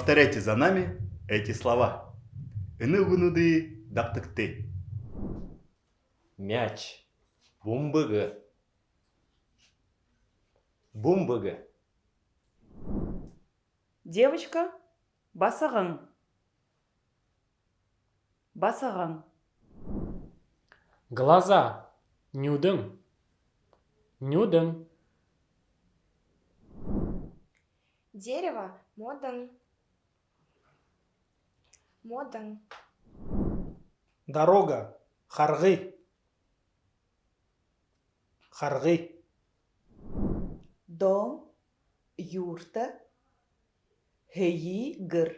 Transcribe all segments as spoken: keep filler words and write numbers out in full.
Повторяйте за нами эти слова. Энэ үгэнүүдые дабтагты. Мяч. Бүмбэгэ. Бүмбэгэ. Девочка. Басаган. Басаган. Глаза. Нюдэн. Нюдэн. Дерево. Модон. Модон. Дорога. Харгы. Харгы. Дом. Юрта. Һэеы гэр.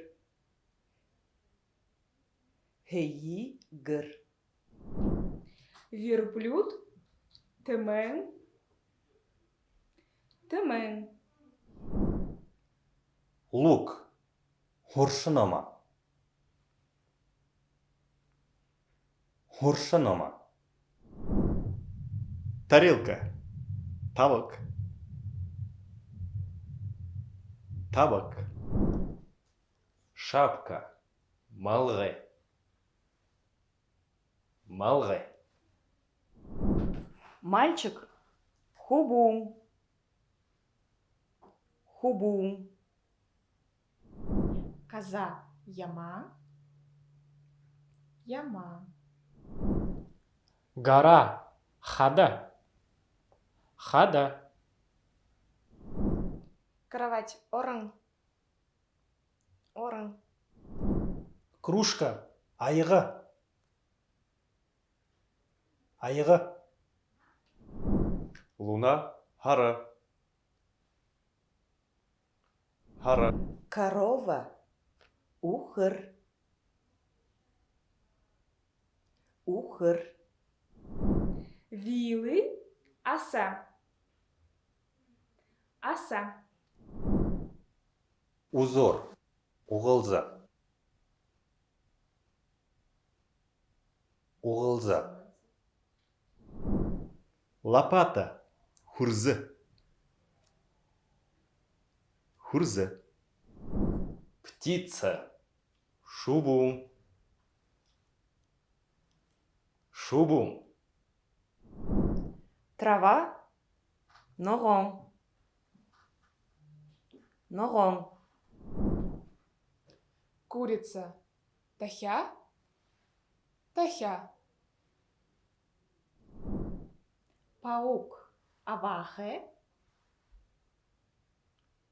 Һэеы гэр. Верблюд. Тэмээн. Тэмээн. Лук. Һурша номо. Һурша номо. Тарелка. Табаг. Табаг. Шапка. Малгай. Малгай. Мальчик. Хүбүүн. Хүбүүн. Коза. Ямаан. Ямаан. Гора. Хада. Хада. Кровать. Орон. Орон. Кружка. Аяга. Аяга. Луна. Һара. Һара. Корова. Үхэр. Үхэр. Вилы. Аса. Аса. Узор. Угалза. Угалза. Лопата. Хүрзэ. Хүрзэ. Птица. Шубуун. Шубуун. Трава. Ногоон. Ногоон. Курица. Тахяа. Тахяа. Паук. Абаахай.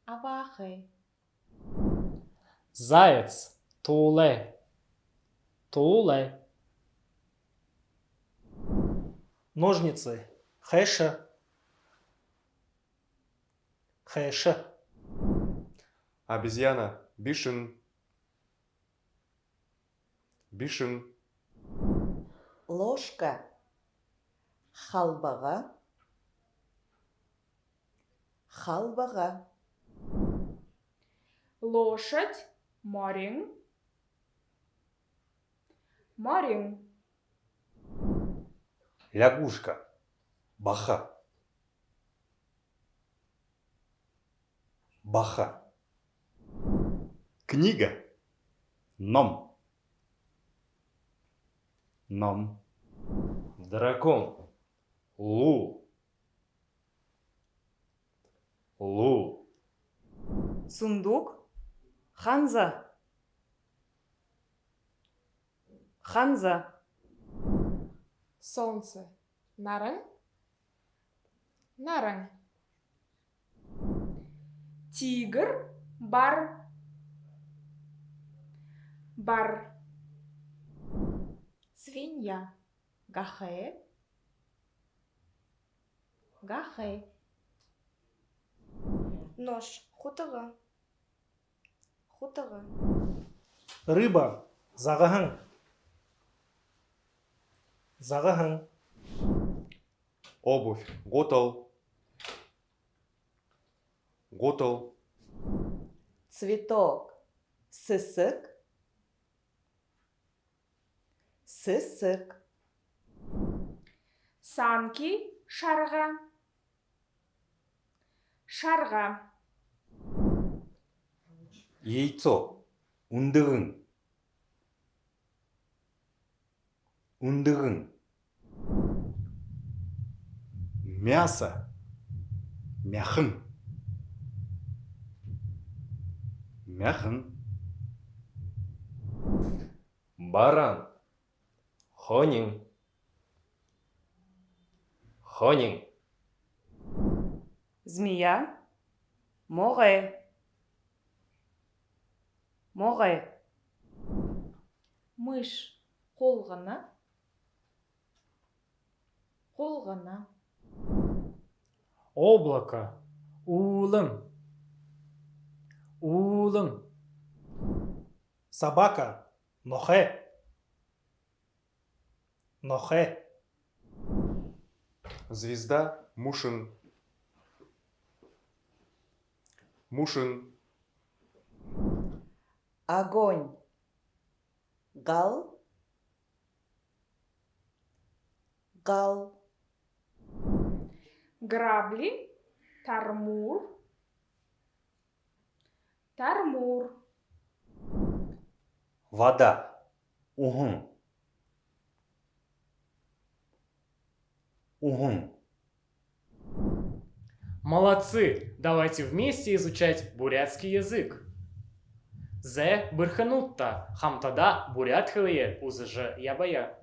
Абаахай. Заяц. Туулай. Туулай. Ножницы. Хайша. Хайша. Обезьяна. Бишэн. Бишэн. Ложка. Халбага. Халбага. Лошадь. Морин. Морин. Лягушка. Баха. Баха. Книга. Ном. Ном. Дракон. Луу. Луу. Сундук. Ханза. Ханза. Солнце. Наран. Наран. Тигр. Бар. Бар. Свинья. Гахай. Гахай. Нож. Хутага. Хутага. Рыба. Загаһан. Загаһан. Обувь. Гутал. Гутал. Цветок. Сэсэг. Сэсэг. Санки. Шарга. Шарга. Яйцо. Үндэгэн. Үндэгэн. Мясо. Мяхан. Мяхан. Баран. Хонин. Хонин. Змея. Могой. Могой. Мышь. Хулгана. Хулгана. Облако. Уулан. Уулан. Собака. Нохой. Нохой. Звезда. Мүшэн. Мүшэн. Огонь. Гал. Гал. Грабли. Тармуур. Тармуур. Вода. Уһан. Уһан. Молодцы! Давайте вместе изучать бурятский язык. Зэ, бэрхэнүүд та, хамтадаа буряад хэлые үзэжэ ябая.